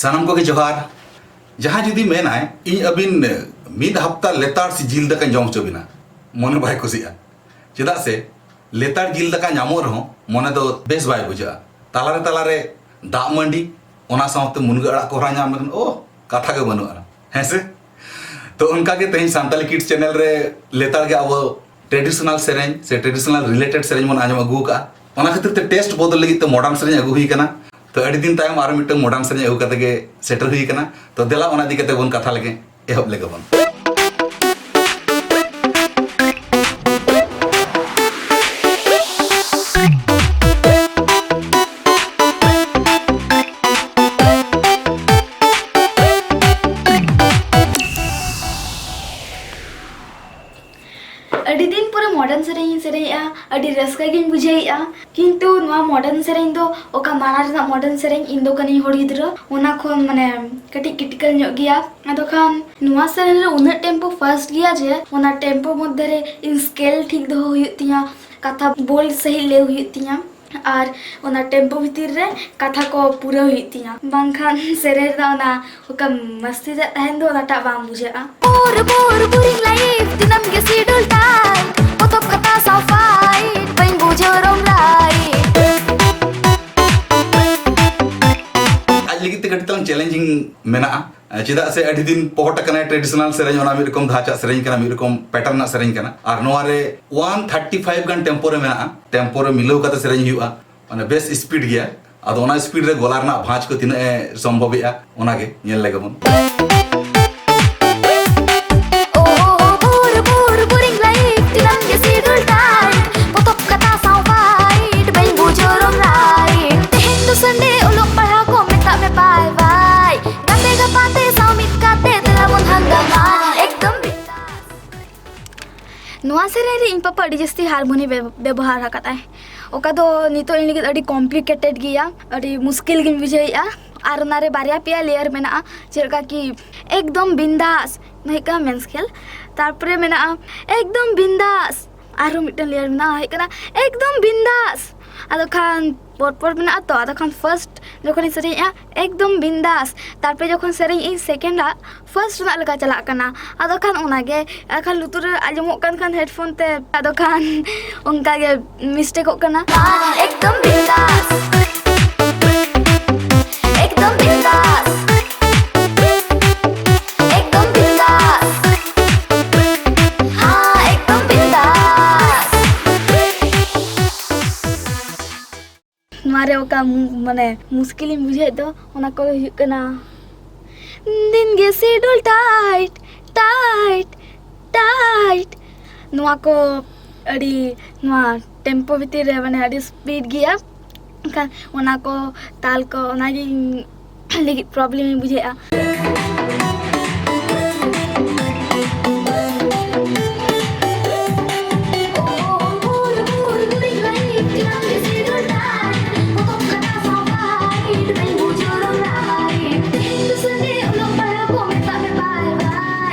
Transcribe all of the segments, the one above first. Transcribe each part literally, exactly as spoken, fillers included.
ᱥᱟᱱᱟᱢ ᱠᱚᱜᱮ ᱡᱚᱦᱟᱨ᱾ ᱡᱟᱦᱟᱸᱭ ᱡᱩᱫᱤ ᱢᱮᱱᱟᱭ, "ᱤᱧ ᱟᱹᱵᱤᱱ ᱢᱤᱫ ᱦᱟᱯᱛᱟ ᱞᱮᱛᱟᱲ ᱥᱮ ᱡᱤᱞ ᱫᱟᱠᱟᱧ ᱡᱚᱢ ᱦᱚᱪᱚ ᱵᱤᱱᱟ", ᱢᱚᱱᱮ ᱵᱟᱭ ᱠᱩᱥᱤᱜᱼᱟ᱾ ᱪᱮᱫᱟᱜ ᱥᱮ ᱞᱮᱛᱟᱲ ᱡᱤᱞ ᱫᱟᱠᱟ ᱧᱟᱢᱚᱜ ᱨᱮᱦᱚᱸ ᱢᱚᱱᱮ ᱫᱚ ᱵᱮᱥ ᱵᱟᱭ ᱵᱩᱡᱷᱟᱹᱜᱼᱟ᱾ ᱛᱟᱞᱟᱨᱮ ᱛᱟᱞᱟᱨᱮ ᱫᱟᱜ ᱢᱟᱹᱰᱤ, ᱚᱱᱟ ᱥᱟᱶᱛᱮ ᱢᱩᱱᱜᱟᱹ ᱟᱲᱟᱜ ᱠᱚᱦᱨᱟ ᱧᱟᱢ ᱞᱮᱠᱷᱟᱱ, ᱳᱦ, ᱠᱟᱛᱷᱟ ᱜᱮ ᱵᱟᱹᱱᱩᱜᱼᱟ, ᱦᱮᱸ ᱥᱮ? ᱛᱚ, ᱚᱱᱠᱟ ᱜᱮ ᱛᱮᱦᱮᱧ ᱥᱟᱱᱛᱟᱞᱤ ᱠᱤᱰᱥ ᱪᱮᱱᱮᱞ ᱨᱮ ᱞᱮᱛᱟᱲ ᱜᱮ ᱟᱵᱚ ᱴᱨᱮᱰᱤᱥᱚᱱᱟᱞ ᱥᱮᱨᱮᱧ ᱥᱮ ᱴᱨᱮᱰᱤᱥᱚᱱᱟᱞ ᱨᱤᱞᱮᱴᱮᱰ ᱥᱮᱨᱮᱧ ᱵᱚᱱ ᱟᱸᱡᱚᱢ ᱟᱹᱜᱩ ᱟᱠᱟᱫᱼᱟ᱾ ᱚᱱᱟ ᱠᱷᱟᱹᱛᱤᱨ ᱛᱮ ᱴᱮᱥᱴ ᱵᱚᱫᱚᱞ ᱞᱟᱹᱜᱤᱫ ᱛᱮ ᱢᱚᱰᱟᱨᱱ ᱥᱮᱨᱮᱧ ᱟᱹᱜᱩ ᱦᱩᱭ ᱟᱠᱟᱱᱟ᱾ ᱛᱚ, ᱟᱹᱰᱤ ᱫᱤᱱ ᱛᱟᱭᱚᱢ ᱟᱨ ᱢᱤᱫᱴᱟᱝ ᱢᱚᱰᱟᱨᱱ ᱥᱮᱨᱮᱧ ᱟᱹᱜᱩ ᱠᱟᱛᱮ ᱜᱮ ᱥᱮᱴᱮᱨ ᱦᱩᱭ ᱟᱠᱟᱱᱟ᱾ ᱛᱚ, ᱫᱮᱞᱟ, ᱚᱱᱟ ᱤᱫᱤ ᱠᱟᱛᱮ ᱵᱚᱱ ᱠᱟᱛᱷᱟ ᱞᱮᱜᱮ, ᱮᱦᱚᱵ ᱞᱮᱜᱮ ᱵᱚᱱ᱾ ᱟᱹᱰᱤ ᱫᱤᱱ ᱯᱚᱨᱮ ᱢᱚᱰᱟᱨᱱ ᱥᱮᱨᱮᱧ ᱤᱧ ᱥᱮᱨᱮᱧᱮᱜᱼᱟ, ᱟᱹᱰᱤ ᱨᱟᱹᱥᱠᱟᱹ ᱜᱤᱧ ᱵᱩᱡᱷᱟᱹᱣᱮᱜᱼᱟ᱾ ᱠᱤᱱᱛᱩ ᱱᱚᱣᱟ ᱢᱚᱰᱟᱨᱱ ᱥᱮᱨᱮᱧ ᱫᱚ ᱚᱠᱟ ᱢᱟᱲᱟᱝ ᱨᱮᱱᱟᱜ ᱢᱚᱰᱟᱨᱱ ᱥᱮᱨᱮᱧ, ᱤᱧ ᱫᱚ ᱠᱟᱹᱱᱟᱹᱧ ᱦᱚᱲ ᱜᱤᱫᱽᱨᱟᱹ, ᱚᱱᱟ ᱠᱷᱚᱱ ᱢᱟᱱᱮ ᱠᱟᱹᱴᱤᱡ ᱠᱨᱤᱴᱤᱠᱟᱞ ᱧᱚᱜ ᱜᱮᱭᱟ᱾ ᱟᱫᱚ ᱠᱷᱟᱱ ᱱᱚᱣᱟ ᱥᱮᱨᱮᱧ ᱨᱮ ᱩᱱᱟᱹᱜ ᱴᱮᱢᱯᱳ ᱯᱷᱟᱥᱴ ᱜᱮᱭᱟ ᱡᱮ ᱚᱱᱟ ᱴᱮᱢᱯᱳ ᱢᱚᱫᱽᱫᱷᱮ ᱨᱮ ᱤᱧ ᱥᱠᱮᱞ ᱴᱷᱤᱠ ᱫᱚᱦᱚ ᱦᱩᱭᱩᱜ ᱛᱤᱧᱟ, ᱠᱟᱛᱷᱟ ᱵᱳᱞᱰ ᱥᱟᱺᱦᱤᱡ ᱞᱟᱹᱭ ᱦᱩᱭᱩᱜ ᱛᱤᱧᱟ᱾ ᱟᱨ ᱚᱱᱟ ᱴᱮᱢᱯᱳ ᱵᱷᱤᱛᱤᱨ ᱨᱮ ᱠᱟᱛᱷᱟ ᱠᱚ ᱯᱩᱨᱟᱹᱣ ᱦᱩᱭᱩᱜ ᱛᱤᱧᱟ, ᱵᱟᱝᱠᱷᱟᱱ ᱥᱮᱨᱮᱧ ᱨᱮᱱᱟᱜ ᱚᱱᱟ ᱚᱠᱟ ᱢᱟᱹᱥᱛᱤ ᱛᱮᱫ ᱛᱟᱦᱮᱱ ᱫᱚ, ᱚᱱᱟᱴᱟᱜ ᱵᱟᱝ ᱵᱩᱡᱷᱟᱹᱜᱼᱟ᱾ ᱵᱳᱨ ᱵᱳᱨ ᱵᱳᱨᱤᱝ ᱞᱟᱭᱤᱯᱷ, ᱫᱤᱱᱟᱹᱢ ᱜᱮ ᱥᱤᱰᱩᱞ ᱴᱟᱭᱤᱴ, ᱯᱚᱛᱚᱵ ᱠᱷᱟᱛᱟ ᱥᱟᱶ ᱯᱷᱟᱭᱤᱴ, ᱵᱟᱹᱧ ᱵᱩᱡᱷᱟᱹᱣ ᱨᱚᱝ ᱞᱟᱭᱤᱴ᱾ ᱟᱡ ᱞᱟᱹᱜᱤᱫ ᱛᱮ ᱠᱟᱹᱴᱤᱡ ᱛᱟᱞᱟᱝ ᱪᱮᱞᱮᱧᱡᱤᱝ ᱢᱮᱱᱟᱜᱼᱟ, ᱪᱮᱫᱟᱜ ᱥᱮ ᱟᱹᱰᱤ ᱫᱤᱱ ᱯᱚᱦᱚᱴ ᱟᱠᱟᱱᱟᱭ ᱴᱨᱮᱰᱤᱥᱚᱱᱟᱞ ᱥᱮᱨᱮᱧ, ᱚᱱᱟ ᱢᱤᱫ ᱨᱚᱠᱚᱢ ᱫᱷᱟᱪᱟ ᱥᱮᱨᱮᱧ ᱠᱟᱱᱟ, ᱢᱤᱫ ᱨᱚᱠᱚᱢ ᱯᱮᱴᱟᱨᱱ ᱨᱮᱱᱟᱜ ᱥᱮᱨᱮᱧ ᱠᱟᱱᱟ, ᱟᱨ ᱱᱚᱣᱟ ᱨᱮ ᱚᱣᱟᱱ ᱛᱷᱟᱨᱴᱤ ᱯᱷᱟᱭᱤᱵᱷ ᱜᱟᱱ ᱴᱮᱢᱯᱳ ᱨᱮ ᱢᱮᱱᱟᱜᱼᱟ᱾ ᱴᱮᱢᱯᱳ ᱨᱮ ᱢᱤᱞᱟᱹᱣ ᱠᱟᱛᱮ ᱥᱮᱨᱮᱧ ᱦᱩᱭᱩᱜᱼᱟ, ᱢᱟᱱᱮ ᱵᱮᱥ ᱥᱯᱤᱰ ᱜᱮᱭᱟ᱾ ᱟᱫᱚ ᱚᱱᱟ ᱥᱯᱤᱰ ᱨᱮ ᱜᱚᱞᱟ ᱨᱮᱱᱟᱜ ᱵᱷᱟᱸᱡᱽ ᱠᱚ ᱛᱤᱱᱟᱹᱜ ᱮ ᱥᱚᱢᱵᱷᱚᱵᱮᱜᱼᱟ, ᱚᱱᱟᱜᱮ ᱧᱮᱞ ᱞᱮᱜᱮ ᱵᱚᱱ᱾ ᱳ, ᱵᱳᱨ, ᱵᱳᱨ, ᱵᱳᱨᱤᱝ ᱞᱟᱭᱤᱯᱷ, ᱫᱤᱱᱟᱹᱢ ᱜᱮ ᱥᱤᱰᱩᱞ ᱴᱟᱭᱤᱴ, ᱯᱚᱛᱚᱵ ᱠᱷᱟᱛᱟ ᱥᱟᱶ ᱯᱷᱟᱭᱤᱴ, ᱵᱟᱹᱧ ᱵᱩᱡᱷᱟᱹᱣ ᱨᱚᱝ ᱞᱟᱭᱤᱴ᱾ ᱛᱮᱦᱮᱧ ᱫᱚ ᱥᱟᱱᱰᱮ, ᱚᱞᱚᱜ ᱯᱟᱲᱦᱟᱣ ᱠᱚ ᱢᱮᱛᱟᱜ ᱢᱮ ᱵᱟᱭ ᱵᱟᱭ, ᱜᱟᱛᱮ ᱜᱟᱯᱟᱛᱮ ᱥᱟᱶ ᱢᱤᱫ ᱠᱟᱛᱮ ᱫᱮᱞᱟ ᱵᱚᱱ ᱦᱟᱝᱜᱟᱢᱟ, ᱮᱠᱫᱚᱢ ᱵᱤᱱᱫᱟᱥ᱾ ᱱᱚᱣᱟ ᱥᱮᱨᱮᱧ ᱨᱮ ᱤᱧ ᱯᱟᱯᱟ ᱟᱹᱰᱤ ᱡᱟᱹᱥᱛᱤ ᱦᱟᱨᱢᱳᱱᱤ ᱵᱮᱵ-, ᱵᱮᱵᱚᱦᱟᱨ ᱟᱠᱟᱫᱟᱭ, ᱚᱠᱟ ᱫᱚ ᱱᱤᱛᱚᱜ ᱤᱧ ᱞᱟᱹᱜᱤᱫ ᱟᱹᱰᱤ ᱠᱚᱢᱯᱞᱤᱠᱮᱴᱮᱰ ᱜᱮᱭᱟ, ᱟᱹᱰᱤ ᱢᱩᱥᱠᱤᱞ ᱜᱤᱧ ᱵᱩᱡᱷᱟᱹᱣᱮᱫᱼᱟ᱾ ᱟᱨ ᱚᱱᱟᱨᱮ ᱵᱟᱨᱭᱟ ᱯᱮᱭᱟ ᱞᱮᱭᱟᱨ ᱢᱮᱱᱟᱜᱼᱟ, ᱪᱮᱫ ᱞᱮᱠᱟ ᱠᱤ ᱮᱠᱫᱚᱢ ᱵᱤᱱᱫᱟᱥ, ᱚᱱᱟ ᱦᱩᱭᱩᱜ ᱠᱟᱱᱟ ᱢᱮᱱ ᱥᱠᱮᱞ᱾ ᱛᱟᱨᱯᱚᱨᱮ ᱢᱮᱱᱟᱜᱼᱟ ᱮᱠᱫᱚᱢ ᱵᱤᱱᱫᱟᱥ, ᱟᱨᱦᱚᱸ ᱢᱤᱫᱴᱮᱱ ᱞᱮᱭᱟᱨ ᱢᱮᱱᱟᱜᱼᱟ, ᱚᱱᱟ ᱦᱩᱭᱩᱜ ᱠᱟᱱᱟ ᱮᱠᱫᱚᱢ ᱵᱤᱱᱫᱟᱥ᱾ ᱟᱫᱚ ᱠᱷᱟᱱ ᱯᱚᱨ ᱯᱚᱨ ᱢᱮᱱᱟᱜᱼᱟ ᱛᱚ, ᱟᱫᱚ ᱠᱷᱟᱱ ᱯᱷᱟᱨᱥᱴ ᱡᱚᱠᱷᱚᱱᱤᱧ ᱥᱮᱨᱮᱧᱮᱜᱼᱟ ᱮᱠᱫᱚᱢ ᱵᱤᱱᱫᱟᱥ, ᱛᱟᱨᱯᱚᱨᱮ ᱡᱚᱠᱷᱚᱱ ᱥᱮᱨᱮᱧ ᱤᱧ ᱥᱮᱠᱮᱱᱰᱟ ᱯᱷᱟᱨᱥᱴ ᱨᱮᱱᱟᱜ ᱞᱮᱠᱟ ᱪᱟᱞᱟᱜ ᱠᱟᱱᱟ᱾ ᱟᱫᱚ ᱠᱷᱟᱱ ᱚᱱᱟᱜᱮ ᱟᱨ ᱠᱷᱟᱱ ᱞᱩᱛᱩᱨ ᱨᱮ ᱟᱸᱡᱚᱢᱚᱜ ᱠᱟᱱ ᱠᱷᱟᱱ ᱦᱮᱰᱯᱷᱳᱱ ᱛᱮ, ᱟᱫᱚ ᱠᱷᱟᱱ ᱚᱱᱠᱟᱜᱮ ᱢᱤᱥᱴᱮᱠᱚᱜ ᱠᱟᱱᱟ᱾ ᱮᱠᱫᱚᱢ ᱵᱤᱱᱫᱟᱥ, ᱮᱠᱫᱚᱢ ᱵᱤᱱᱫᱟᱥ, ᱮᱠᱫᱚᱢ ᱵᱤᱱᱫᱟᱥ, ᱦᱟᱸ, ᱮᱠᱫᱚᱢ ᱵᱤᱱᱫᱟᱥ᱾ ᱱᱚᱣᱟ ᱨᱮ ᱚᱠᱟ ᱢᱩ-, ᱢᱟᱱᱮ ᱢᱩᱥᱠᱤᱞᱤᱧ ᱵᱩᱡᱷᱟᱹᱣᱮᱫ ᱫᱚ, ᱚᱱᱟ ᱠᱚᱫᱚ ᱦᱩᱭᱩᱜ ᱠᱟᱱᱟ, ᱫᱤᱱ ᱜᱮ ᱥᱤᱰᱩᱞ ᱴᱟᱭᱤᱴ, ᱴᱟᱭᱤᱴ, ᱴᱟᱭᱤᱴ᱾ ᱱᱚᱣᱟ ᱠᱚ ᱟᱹᱰᱤ, ᱱᱚᱣᱟ ᱴᱮᱢᱯᱳ ᱵᱷᱤᱛᱤᱨ ᱨᱮ ᱢᱟᱱᱮ ᱟᱹᱰᱤ ᱥᱯᱤᱰ ᱜᱮᱭᱟ, ᱮᱱᱠᱷᱟᱱ ᱚᱱᱟ ᱠᱚ ᱛᱟᱞ ᱠᱚ ᱚᱱᱟᱜᱤᱧ ᱞᱟᱹᱜᱤᱫ ᱯᱨᱚᱵᱞᱮᱢ ᱤᱧ ᱵᱩᱡᱷᱟᱹᱣᱮᱫᱼᱟ᱾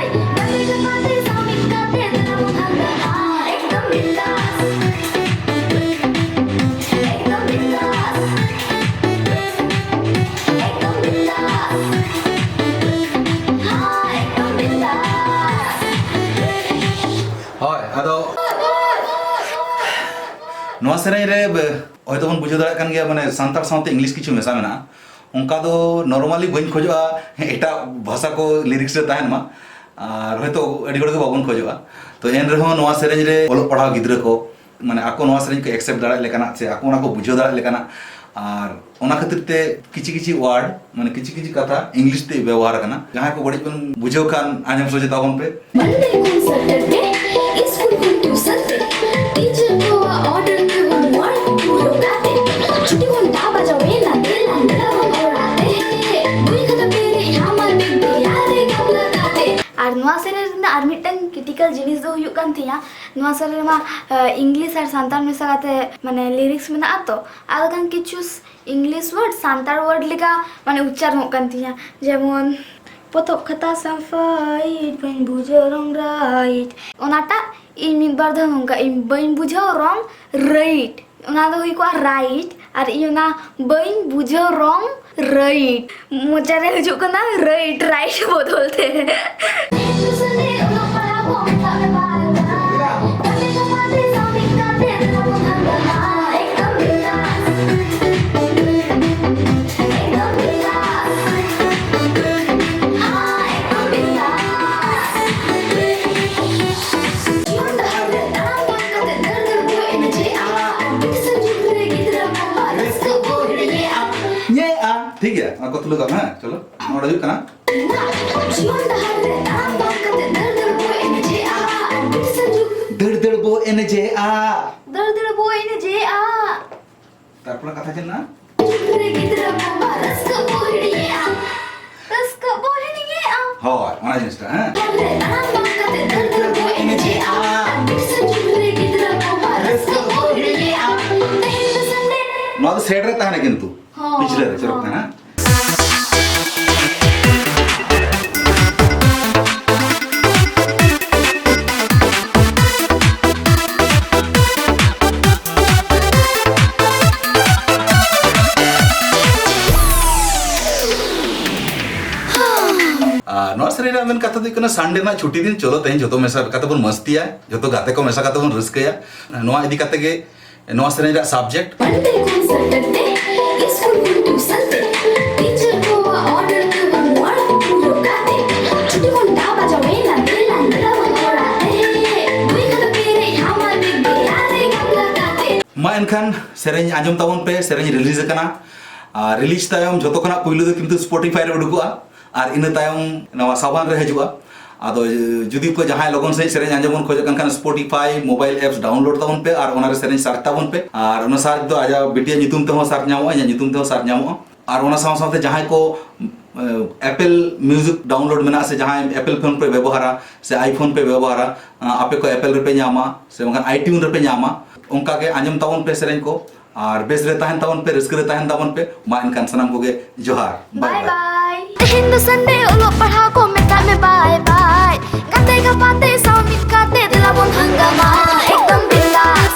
ᱦᱳᱭ, ᱟᱫᱚ ᱱᱚᱣᱟ ᱥᱮᱨᱮᱧ ᱨᱮ ᱵᱮ-, ᱦᱚᱭᱛᱚ ᱵᱚᱱ ᱵᱩᱡᱷᱟᱹᱣ ᱫᱟᱲᱮᱭᱟᱜ ᱠᱟᱱ ᱜᱮᱭᱟ, ᱢᱟᱱᱮ ᱥᱟᱱᱛᱟᱲ ᱥᱟᱶᱛᱮ ᱤᱝᱞᱤᱥ ᱠᱤᱪᱷᱩ ᱢᱮᱥᱟ ᱢᱮᱱᱟᱜᱼᱟ᱾ ᱚᱱᱠᱟ ᱫᱚ normally ᱵᱟᱹᱧ ᱠᱷᱚᱡᱚᱜᱼᱟ ᱮᱴᱟᱜ ᱵᱷᱟᱥᱟ ᱠᱚ ᱞᱤᱨᱤᱠᱥ ᱨᱮ ᱛᱟᱦᱮᱱ ᱢᱟ, ᱟᱨ ᱦᱚᱭᱛᱚ ᱟᱹᱰᱤ ᱦᱚᱲ ᱜᱮ ᱵᱟᱵᱚᱱ ᱠᱷᱚᱡᱚᱜᱼᱟ᱾ ᱛᱚ ᱮᱱ ᱨᱮᱦᱚᱸ ᱱᱚᱣᱟ ᱥᱮᱨᱮᱧ ᱨᱮ ᱚᱞᱚᱜ ᱯᱟᱲᱦᱟᱣ ᱜᱤᱫᱽᱨᱟᱹ ᱠᱚ, ᱢᱟᱱᱮ ᱟᱠᱚ ᱱᱚᱣᱟ ᱥᱮᱨᱮᱧ ᱠᱚ accept ᱫᱟᱲᱮᱭᱟᱜ ᱞᱮᱠᱟᱱᱟᱜ ᱥᱮ ᱟᱠᱚ ᱚᱱᱟ ᱠᱚ ᱵᱩᱡᱷᱟᱹᱣ ᱫᱟᱲᱮᱭᱟᱜ ᱞᱮᱠᱟᱱᱟᱜ, ᱟᱨ ᱚᱱᱟ ᱠᱷᱟᱹᱛᱤᱨ ᱛᱮ ᱠᱤᱪᱷᱤ ᱠᱤᱪᱷᱤ word, ᱢᱟᱱᱮ ᱠᱤᱪᱷᱤ ᱠᱤᱪᱷᱤ ᱠᱟᱛᱷᱟ ᱤᱝᱞᱤᱥ ᱛᱮ ᱵᱮᱵᱚᱦᱟᱨ ᱟᱠᱟᱱᱟ᱾ ᱡᱟᱦᱟᱸᱭ ᱠᱚ ᱵᱟᱹᱲᱤᱡ ᱵᱚᱱ ᱵᱩᱡᱷᱟᱹᱣ ᱠᱷᱟᱱ ᱟᱸᱡᱚᱢ ᱥᱚᱡᱷᱮ ᱛᱟᱵᱚᱱ ᱯᱮ᱾ ᱢᱚᱱᱫᱤᱨ ᱠᱷᱚᱱ ᱥᱟᱹᱨᱫᱟᱹᱨ ᱛᱮ, ᱤᱥᱠᱩᱞ ᱠᱷᱚᱱ ᱴᱤᱭᱩᱥᱚᱱ ᱛᱮ, ᱴᱤᱪᱟᱨ ᱠᱚᱣᱟᱜ ᱚᱨᱰᱟᱨ ᱛᱮᱵᱚᱱ ᱢᱚᱲ ᱯᱩᱨᱟᱹᱣ ᱠᱟᱛᱮ, ᱪᱷᱩᱴᱤ ᱜᱷᱚᱱᱴᱟ ᱵᱟᱡᱟᱣ ᱮᱱᱟ, ᱫᱮᱞᱟ ᱫᱮᱞᱟ ᱵᱚᱱ ᱚᱲᱟᱜ ᱛᱮ, ᱵᱳᱭ ᱠᱷᱟᱛᱟ ᱯᱮᱨᱮᱡ ᱦᱟᱢᱟᱞ ᱵᱮᱜᱽ ᱛᱮᱭᱟᱨ ᱨᱮ ᱜᱟᱯᱞᱟ ᱠᱟᱛᱮ᱾ ᱟᱨ ᱱᱚᱣᱟ ᱥᱮᱨᱮᱧ ᱨᱮᱱᱟᱜ ᱟᱨ ᱢᱤᱫᱴᱟᱝ critical ᱡᱤᱱᱤᱥ ᱫᱚ ᱦᱩᱭᱩᱜ ᱠᱟᱱ ᱛᱤᱧᱟ, ᱱᱚᱣᱟ ᱥᱮᱨᱮᱧ ᱨᱮᱢᱟ, ᱮ, ᱤᱝᱞᱤᱥ ᱟᱨ ᱥᱟᱱᱛᱟᱲ ᱢᱮᱥᱟ ᱠᱟᱛᱮ, ᱢᱟᱱᱮ, ᱞᱤᱨᱤᱠᱥ ᱢᱮᱱᱟᱜᱼᱟ ᱛᱚ, ᱟᱫᱚ ᱠᱷᱟᱱ ᱠᱤᱪᱷᱩ ᱤᱝᱞᱤᱥ ᱣᱟᱨᱰ ᱥᱟᱱᱛᱟᱲ ᱣᱟᱨᱰ ᱞᱮᱠᱟ, ᱢᱟᱱᱮ, ᱩᱪᱪᱟᱨᱚᱱᱚᱜ ᱠᱟᱱ ᱛᱤᱧᱟ᱾ ᱡᱮᱢᱚᱱ, ᱯᱚᱛᱚᱵ ᱠᱷᱟᱛᱟ ᱥᱟᱯᱷᱟ ᱤᱧ ᱵᱟᱹᱧ ᱵᱩᱡᱷᱟᱹᱣ ᱨᱚᱝ ᱨᱟᱭᱤᱴ, ᱚᱱᱟᱴᱟᱜ ᱤᱧ ᱢᱤᱫ ᱵᱟᱨ ᱫᱷᱟᱣ ᱱᱚᱝᱠᱟ, ᱤᱧ ᱵᱟᱹᱧ ᱵᱩᱡᱷᱟᱹᱣ ᱨᱚᱝ ᱨᱟᱭᱤᱴ, ᱚᱱᱟ ᱫᱚ ᱦᱩᱭ ᱠᱚᱜᱼᱟ right, ᱟᱨ ᱤᱧ ᱚᱱᱟ ᱵᱟᱹᱧ ᱵᱩᱡᱷᱟᱹᱣ wrong, right᱾ ᱢᱚᱪᱟ ᱨᱮ ᱦᱤᱡᱩᱜ ᱠᱟᱱᱟ right, right ᱵᱚᱫᱚᱞ ᱛᱮ᱾ ᱧᱮᱜᱼᱟ᱾ ᱴᱷᱤᱠ ᱜᱮᱭᱟ, ᱚᱱᱟ ᱠᱚ ᱛᱩᱞᱟᱹᱣ ᱠᱟᱜ ᱢᱮ, ᱦᱮᱸ? ᱪᱚᱞᱚ, ᱱᱚᱰᱮ ᱦᱩᱭᱩᱜ ᱠᱟᱱᱟ᱾ ᱡᱤᱭᱚᱱ ᱰᱟᱦᱟᱨ ᱨᱮ ᱛᱟᱲᱟᱢ ᱵᱟᱝ ᱠᱟᱛᱮ ᱫᱟᱹᱲ ᱫᱟᱹᱲ ᱵᱚ ᱮᱱᱮᱡᱮᱜᱼᱟ᱾ ᱫᱟᱹᱲ ᱫᱟᱹᱲ ᱵᱚ ᱮᱱᱮᱡᱮᱜᱼᱟ᱾ ᱫᱟᱹᱲ ᱫᱟᱹᱲ ᱵᱚ ᱮᱱᱮᱡᱮᱜᱼᱟ᱾ ᱛᱟᱨᱯᱚᱨᱮ ᱠᱟᱛᱷᱟ ᱪᱮᱫ ᱢᱮᱱᱟᱜᱼᱟ? ᱡᱩᱜᱽ ᱨᱮ ᱜᱤᱫᱽᱨᱟᱹ ᱠᱚᱢᱟ ᱨᱟᱹᱥᱠᱟᱹ ᱵᱚ ᱦᱤᱲᱤᱧᱮᱜᱼᱟ᱾ ᱨᱟᱹᱥᱠᱟᱹ ᱵᱚ ᱦᱤᱲᱤᱧᱮᱜᱼᱟ᱾ ᱦᱳᱭ, ᱚᱱᱟ ᱡᱤᱱᱤᱥᱴᱟ, ᱦᱮᱸ? ᱰᱟᱦᱟᱨ ᱨᱮ ᱛᱟᱲᱟᱢ ᱵᱟᱝ ᱠᱟᱛᱮ ᱫᱟᱹᱲ ᱫᱟᱹᱲ ᱵᱚ ᱮᱱᱮᱡᱮᱜᱼᱟ᱾ ᱵᱤᱨᱥᱟ ᱡᱩᱜᱽ ᱨᱮ ᱜᱤᱫᱽᱨᱟᱹ ᱠᱚᱢᱟ ᱨᱟᱹᱥᱠᱟᱹ ᱵᱚ ᱦᱤᱲᱤᱧᱮᱜᱼᱟ᱾ ᱛᱮᱦᱮᱧ ᱫᱚ Sunday᱾ ᱱᱚᱣᱟ ᱫᱚ side ᱨᱮ ᱛᱟᱦᱮᱱᱟ ᱠᱤᱱᱛᱩ᱾ ᱦᱚᱸ, ᱯᱤᱪᱷᱞᱟᱹ ᱨᱮ ᱪᱚᱨᱚᱠ ᱦᱚᱸ᱾ ᱛᱟᱦᱮᱱᱟ᱾ ᱟᱨ ᱱᱚᱣᱟ ᱥᱮᱨᱮᱧ ᱨᱮᱭᱟᱜ ᱢᱮᱱ ᱠᱟᱛᱷᱟ ᱫᱚ ᱦᱩᱭᱩᱜ ᱠᱟᱱᱟ, Sunday ᱨᱮᱱᱟᱜ ᱪᱷᱩᱴᱤ ᱫᱤᱱ, ᱪᱚᱞᱚ ᱛᱮᱦᱮᱧ ᱡᱚᱛᱚ ᱢᱮᱥᱟ ᱠᱟᱛᱮ ᱵᱚᱱ ᱢᱟᱥᱛᱤᱭᱟ, ᱡᱚᱛᱚ ᱜᱟᱛᱮ ᱠᱚ ᱢᱮᱥᱟ ᱠᱟᱛᱮ ᱵᱚᱱ ᱨᱟᱹᱥᱠᱟᱹᱭᱟ᱾ ᱱᱚᱣᱟ ᱤᱫᱤ ᱠᱟᱛᱮ ᱜᱮ ᱱᱚᱣᱟ ᱥᱮᱨᱮᱧ ᱨᱮᱭᱟᱜ subject᱾ Monday ᱠᱷᱚᱱ Saturday ᱤᱥᱠᱩᱞ ᱠᱷᱚᱱ tuition ᱛᱮ, teacher ᱠᱚᱣᱟᱜ order ᱛᱮᱵᱚᱱ ᱨᱩᱣᱟᱹᱲ ᱯᱩᱨᱟᱹ ᱠᱟᱛᱮ, ᱪᱷᱩᱴᱤ ᱜᱷᱚᱱᱴᱟ ᱵᱟᱡᱟᱣ ᱮᱱᱟ, ᱫᱮᱞᱟ ᱫᱮᱞᱟ ᱵᱚᱱ ᱚᱲᱟᱜ ᱛᱮ, ᱵᱳᱭ ᱠᱷᱟᱛᱟ ᱯᱮᱨᱮᱡ ᱦᱟᱢᱟᱞ ᱵᱮᱜᱽ ᱫᱮᱭᱟ ᱨᱮ ᱜᱟᱢᱞᱟ ᱠᱟᱛᱮ᱾ ᱢᱟ ᱮᱱᱠᱷᱟᱱ ᱥᱮᱨᱮᱧ ᱟᱸᱡᱚᱢ ᱛᱟᱵᱚᱱ ᱯᱮ, ᱥᱮᱨᱮᱧ release ᱟᱠᱟᱱᱟ᱾ ᱟᱨ release ᱛᱟᱭᱚᱢ ᱡᱚᱛᱚ ᱠᱷᱚᱱᱟᱜ ᱯᱩᱭᱞᱩ ᱫᱚ ᱠᱤᱱᱛᱩ Spotify ᱨᱮ ᱩᱰᱩᱠᱚᱜᱼᱟ᱾ ᱟᱨ ᱤᱱᱟᱹ ᱛᱟᱭᱚᱢ ᱱᱚᱣᱟ ᱥᱟᱵᱟᱱ ᱨᱮ ᱦᱤᱡᱩᱜᱼᱟ᱾ ᱟᱫᱚ ᱡᱩᱫᱤ ᱯᱮ ᱡᱟᱦᱟᱸᱭ ᱞᱚᱜᱚᱱ ᱥᱟᱺᱦᱤᱡ ᱥᱮᱨᱮᱧ ᱟᱸᱡᱚᱢ ᱵᱚᱱ ᱠᱷᱚᱡᱚᱜ ᱠᱟᱱ ᱠᱷᱟᱱ, Spotify mobile apps download ᱛᱟᱵᱚᱱ ᱯᱮ ᱟᱨ ᱚᱱᱟᱨᱮ ᱥᱮᱨᱮᱧ search ᱛᱟᱵᱚᱱ ᱯᱮ᱾ ᱟᱨ ᱚᱱᱟ search ᱫᱚ ᱟᱡᱟᱜ ᱵᱤᱴᱤᱭᱟᱜ ᱧᱩᱛᱩᱢ ᱛᱮᱦᱚᱸ search ᱧᱟᱢᱚᱜᱼᱟ, ᱤᱧᱟᱹᱜ ᱧᱩᱛᱩᱢ ᱛᱮᱦᱚᱸ search ᱧᱟᱢᱚᱜᱼᱟ᱾ ᱟᱨ ᱚᱱᱟ ᱥᱟᱶ ᱥᱟᱶᱛᱮ ᱡᱟᱦᱟᱸᱭ ᱠᱚ, ᱮ, Apple Music download ᱢᱮᱱᱟᱜᱼᱟ ᱥᱮ ᱡᱟᱦᱟᱸᱭ Apple phone ᱯᱮ ᱵᱮᱵᱚᱦᱟᱨᱟ ᱥᱮ iPhone ᱯᱮ ᱵᱮᱵᱚᱦᱟᱨᱟ, ᱟ, ᱟᱯᱮ ᱠᱚ Apple ᱨᱮᱯᱮ ᱧᱟᱢᱟ ᱥᱮ ᱵᱟᱝᱠᱷᱟᱱ iTunes ᱨᱮᱯᱮ ᱧᱟᱢᱟ, ᱚᱱᱠᱟ ᱜᱮ ᱟᱸᱡᱚᱢ ᱛᱟᱵᱚᱱ ᱯᱮ ᱥᱮᱨᱮᱧ ᱠᱚ᱾ ᱟᱨ ᱵᱮᱥ ᱨᱮ ᱛᱟᱦᱮᱱ ᱛᱟᱵᱚᱱ ᱯᱮ, ᱨᱟᱹᱥᱠᱟᱹ ᱨᱮ ᱛᱟᱦᱮᱱ ᱛᱟᱵᱚᱱ ᱯᱮ᱾ ᱢᱟ ᱮᱱᱠᱷᱟᱱ ᱥᱟᱱᱟᱢ ᱠᱚᱜᱮ ᱡᱚᱦᱟᱨ᱾ Bye bye. Bye bye. ᱛᱮᱦᱮᱧ ᱫᱚ Sunday, ᱚᱞᱚᱜ ᱯᱟᱲᱦᱟᱣ ᱠᱚ ᱢᱮᱛᱟᱜ ᱢᱮ bye bye᱾ ᱜᱟᱛᱮ ᱜᱟᱯᱟᱛᱮ ᱥᱟᱶ ᱢᱤᱫ ᱠᱟᱛᱮ ᱫᱮᱞᱟ ᱵᱚᱱ ᱦᱟᱝᱜᱟᱢᱟ ᱮᱠᱫᱚᱢ ᱵᱤᱱᱫᱟᱥ᱾